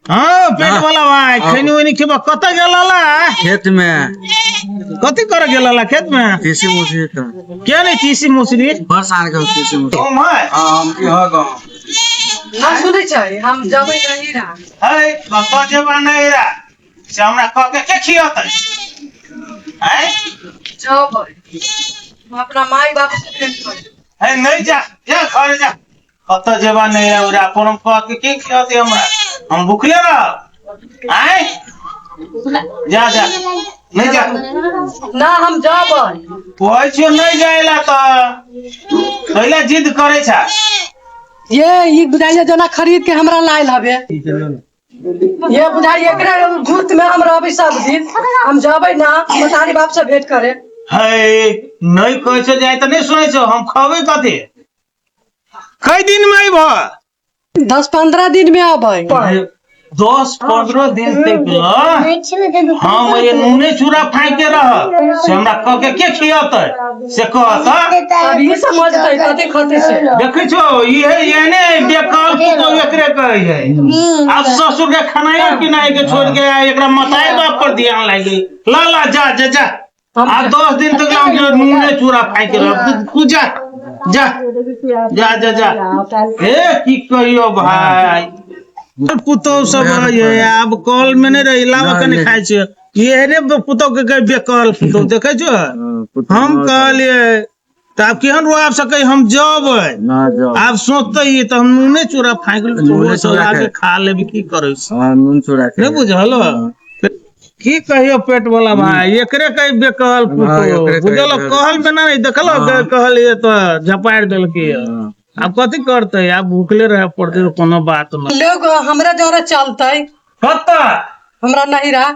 हाँ पेट वाला भाई खैनी वैनी खेबा कतऽ गेल ला खेत में कथी करे गेल ला खेत में तीसी मुसी के के नहीं तीसी मुसरी बस आन के तीसी मुसी गाँव है हाँ हम इहो गाँव ना सुनै छै हम जबै नहीं रहा है कतऽ जेबा नहीं रा से हमरा कह के के खियतै है जबै हम अपना माई बाप से भेंट करबै है नहीं जा जा घर जा कतऽ जेबा नहीं रा उरा अपन हम कह के के खियतै हमरा हम भूखले रह आय जा जा नहीं जा ना हम जबै कहै छियौ नहीं जाइला तऽ कैला जिद करै छा ये ई बुझाइए जेना खरीद के हमरा लायल हवे ये बुझाइए एकरे गुर्त में हम रहबै सब दिन हम जबै ना मतारी बाप से भेंट करे है नहीं कहै छौ जाय तऽ नहीं सुनै छौ हम खबै कथी कई दिन में अयबह 10-15 दिन में अबै 10-15 दिन तक ल हम ये नूने चूड़ा फाँके रह से हमरा कह के के खियतै से कहत अब ई समझतै कते खते से देखै छौ इहे एने बेकल पुतोह एकरे कहै है आब ससुर के खानाइयो पिनाइ के छोड़ के एकरा मताई बाप पर ध्यान लागि ला ला जा जा जा आ 10 दिन तक हम जो नूने चूड़ा फाँके रह तू जा जा जा जा जा हे की कहियो भाई पुतोह सब ये आब कल में नहीं रही लावा कने खाइ छियै एहने पुतोह के कहे बेकल पुतोह देखै छौ हम कहलियै तऽ आब केहन रुआब सकै हम जबै ना जाओ आब सोचते ही तऽ हम नूने चूड़ा फाँकि नूने चूड़ा आके के। खा लेबै की करै छी हाँ नून चूड़ा के नहि बुझल की कहियो पेट वाला भाई एकरे कही बेकल हाँ, पुतोह एकरे कही बुझल बेकल। कहल में नहीं देखल हाँ। कहलियै तऽ झपारि देलकै हाँ। आब कथी करतै आब भूखले रहे पड़तै तऽ कोनो बात नहि लोग हमरा जरे चलतै कतऽ हमरा नहीं रहा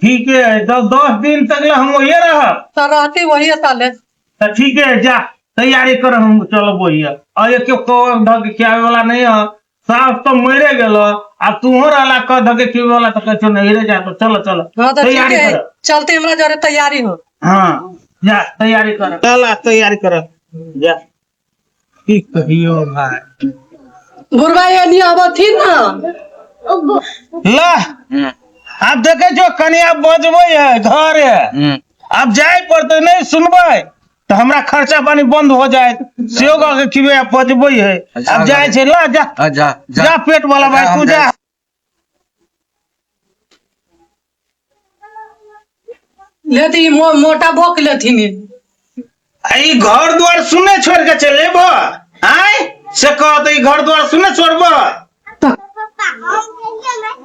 ठीके है तब 10 दिन तक ले हम वही रहब तो रहती वही साले तऽ ठीके है जा तैयारी कर हम चलब वही आ एक कौआ धक खियावे वाला नहीं है साफ तो मरे गेल आब तूहो रहला कह धके खियावे वाला तऽ कहै छौ नहीं रे जा तो चलो चलो हाँ तो ठीक तैयारी है कर चलते हमरा जरे तैयारी हो हाँ जा तैयारी कर चल आ, तैयारी कर जा की कहियो भाई बुढ़वा एनी अबथिन ना ला आब देखे छो कनिया बजबै है घर है आब जाय पड़तै नहीं सुनबै तऽ हमरा खर्चा पानी बंद हो जाए सेहो कह के खिबे आब बजबै है आब जाय छै ला जा हाँ, जा जा जा पेट वाला भाई हम तू जा जाइ। लेती मोटा बोक लेथिन ई। आ ई घर द्वार सुने छोड़ के चले अयबह आय से कह तऽ ई घर द्वार सुने छोड़बह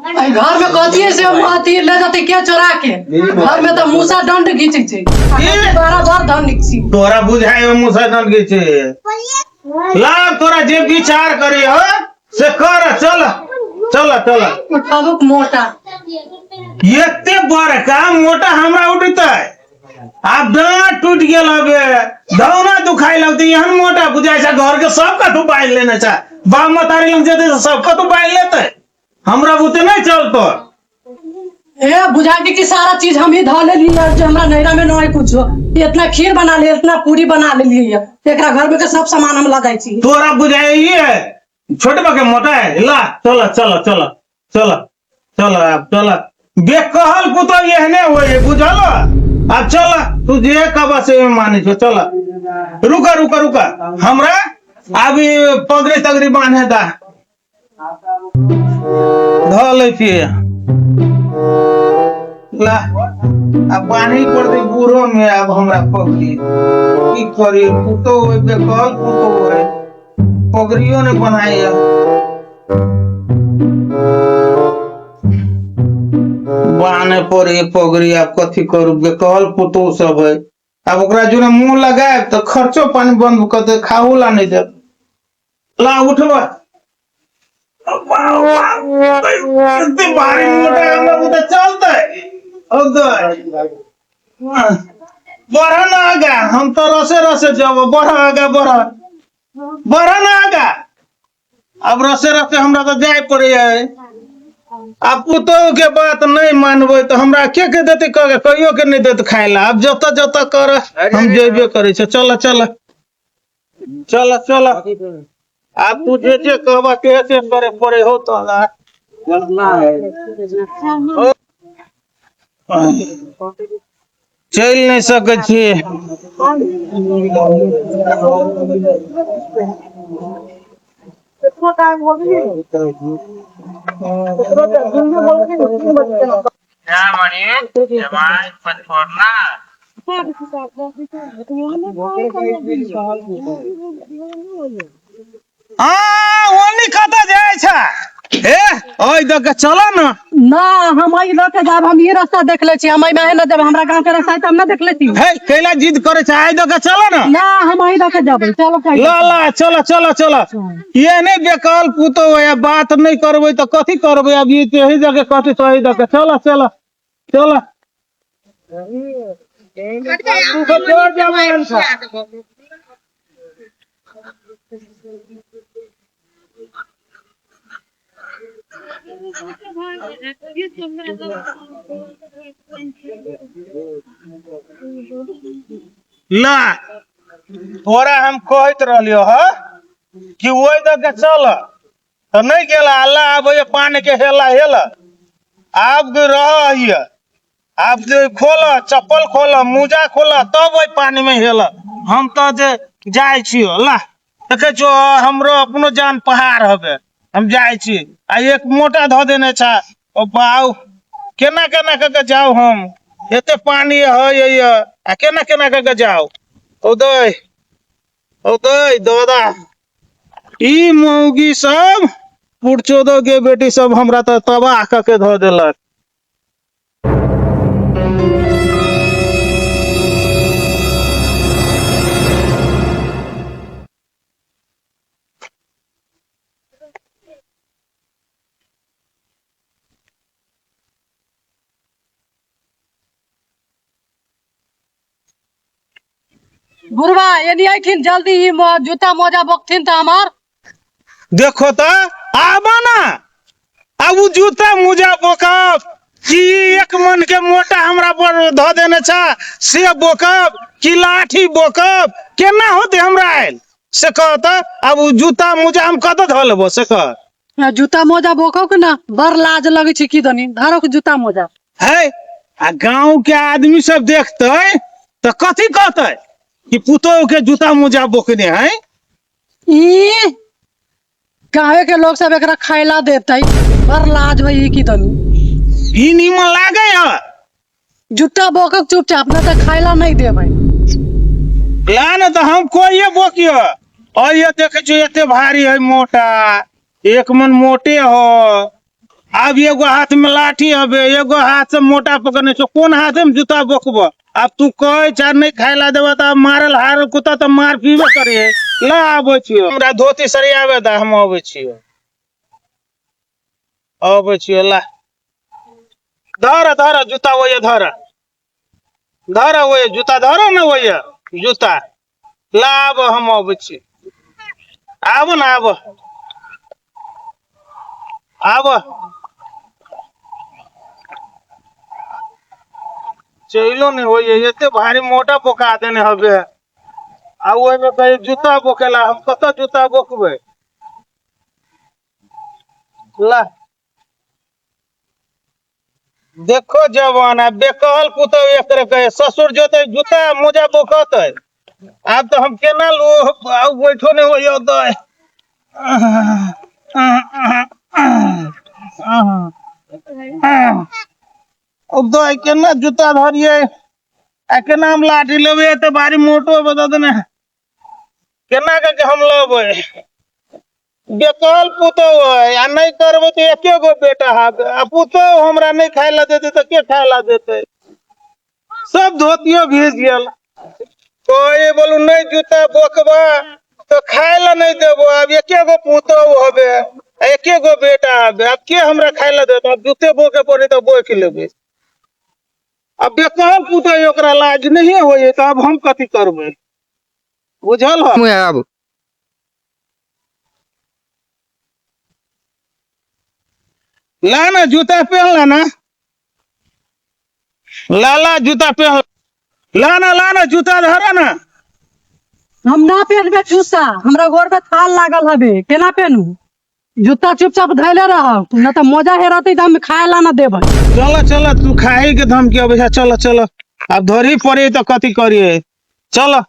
एहि घर में कथी से हम अथी ले जाते के चोरा के घर में तो मूसा दंड घीचै छै बराबर धन छी तोरा बुझाय मुसा दंड के छै ला तोरा जे विचार करे हो से कर चल चल चल उठाबुक मोटा एते बड़का मोटा हमरा उठतै आब डाँट टूटि गेल हबे धौना दुखाइ लगतै एहन मोटा बुझाइ छै घर के सब कतू बाजि लेने छै बाप मतारी लग जेतै तऽ सब कतू बाजि लेतै हमरा बुते नहि चलतो ए बुझा के कि सारा चीज हम ही धऽ लेलियै है, जे हमरा नैहरा में नहीं कुछो इतना खीर बना ले इतना पूरी बना लेलियै है। एकरा घर में के सब सामान हम लगाइ छी तोरा बुझाइ है छोट बके मोटा है ला चल चल चल चल चल आब चल बेकहल पुतौ एहने होइ है बुझल आब चल तू जे कहबा से मानै छौ चल रुका रुका रुका हमरा आब ई पगड़ी तगड़ी बान्हे दा धऽ लै छियै ला आब बान्ही पड़तै बूढ़ो में आब हमरा पगड़ी की करी पुतौ होइ बेकहल पुतौ होइ पगड़ियो नहि बनाइए बान्हे पड़े पगड़ी आब कथी करू बेकहल पुतोह सब है आब ओकरा जोने मुंह लगायब तऽ खर्चो पानी बंद कऽ देत खाहू ला नहि देत ला उठब एते भारी मोटा हमरा बुते चलतै बढ़ ना आगा हम तो रसे रसे जब बढ़ आगा बढ़ बढ़ ना आगा अब रसे रसे हमरा तऽ जाय पड़ै है आ पुतोह के बात नहीं मानबै तऽ हमरा के के देतै कह के कहियो के नहीं देत खाय ला आब जतऽ जतऽ कर हम जेबे करै छै चल चल चल चल आब तू जे जे कहबा ते से करे पड़े हो तो चलि नहि सकै छी। हाँ, ओनी कतऽ जाइ छै? ए, ओहि दऽ के चल ने। ना, हम एहि लऽ के जायब। हम ई रास्ता देख ले छी, हम एहि माहे न जायब। हमरा गाँव के रास्ता है तऽ हम ना देख ले छी। हे, कैला जिद करे छै? आइ दऽ के चल ने। ना, हम एहि लऽ के जेबै, चलो। ल ल, चलो चलो चलो। ये नहि बेकल पुतो है, बात नहि करबै तऽ कथी करबै? अब ये एही जगह कथी तो एही दऽ के चलो चलो चलो। तू तो जोर जवान छ। ला, तोरा हम कहैत रहलियो ह कि ओहि दऽ के चल, तऽ नहि गेला। अल्लाह, आब पानी के हेला हेल। आब रह हिय, आब जे खोल चप्पल, खोल मोजा, खोल, तब ओहि पानी में हेल। हम तऽ जे जाइ छियो। ला, देखै छो, हमरो अपनो जान पहाड़ हबे। हम जाइ छी आ एक मोटा धऽ देने छ। ओ बाउ, केना केना कऽ के जाउ हम? एते पानी है आ केना केना कऽ के जाउ? ओ दै, ओ दै दादा, ई मौगी सब पुरचोदो के बेटी सब हमरा तऽ तबाह कऽ के धऽ देलक। बुढ़वा, एनी अयथिन जल्दी, ई जूता मोजा बकथिन तऽ हमार। देखो तऽ, आबा ना। आब उ जूता मोजा बोकब कि एक मन के मोटा हमरा पर धऽ देने छ से बोकब कि लाठी बोकब? केना होते हमरा आयल से कह तऽ। आब उ जूता मोजा हम कतऽ धऽ लेबो से कह। आ जूता मोजा बोकौ के ना, बड़ लाज लगै छै। की दनी धरो के जूता मोजा। है, आ गांव के आदमी सब देखते तऽ कथी कहते कि पुतोह के जूता मोजा बोकने है। ई गाँवे के लोग सब एकरा खाइला देतै। बड़ लाज होई की दनी। ई नीमन लागे है। जूता बोकक चुपचाप, ना तऽ खाइला नहीं देबै। ला ने तऽ हम कोइये बोकियो। और ये देखे छो, एते भारी है मोटा, एक मन मोटे हो। आब एगो हाथ में लाठी हबे, एगो हाथ से मोटा पकड़ने छो, कोन हाथ में जूता बोकबो? आब तू कहे छ नहीं खाय ला देबो तऽ मारल हारल कुत्ता तऽ मार पीबे करे। ला, आबै छियो। हमरा धोती सरियाबे दे, हम अबै छियो, अबै छियो। ला, धर धर जूता, ओये धर धर, ओये जूता धर ने, ओये जूता ला। आब हम अबै छी। आब ने, आब आब। चलो नहीं होइए, एते भारी मोटा बोका देने हबे आ ओहिमे कहे जूता बोकेला। हम कतऽ जूता बोकबै? ला, देखो जवान, आ बेकहल पुतहु एकरे कहे, ससुर जोते जूता मोजा बोकतै। आब तऽ हम केना लू? आब बैठो नहि होइए तऽ। अब तो केना जूता धरिए आ केना हम लाठी लेबै? एते भारी मोटो बता देने, केना के हम लेबै? बेकल पुतहु है आ नहि करबै तऽ एके गो बेटा हाथ आ पुतहु हमरा नहि खाय ला देतै तऽ के खाय ला देतै? सब धोतियो भीज गेल। कहे बोलू, नहि जूता बोकबा तऽ खाय ला नहि देबो। आब एके गो पुतहु हबे आ एके गो बेटा हबे, आब के हमरा खाय ला देतै? आब जूते बोके पड़े तऽ बोक लेबै। आब बेकल पुतहु, ओकरा लाज नहिए होइए तऽ आब हम कथी करबै? बुझल ह? आब ला ना, जूता पहन ला ना। ला ला, जूता पहन ला ना। ला ना, जूता धरा ना। हम ना पहनबे जूता, हमरा गोर में थाल लागल हबे, केना पहनू? जूता चुपचाप धैले रह, न तऽ मोजा हेरतै तऽ हम खाए ला ना देबै। चलो चलो, तू खाही के धमकी अबै है, चलो चलो, अब धरी पड़ी तो कथी करिए, चलो।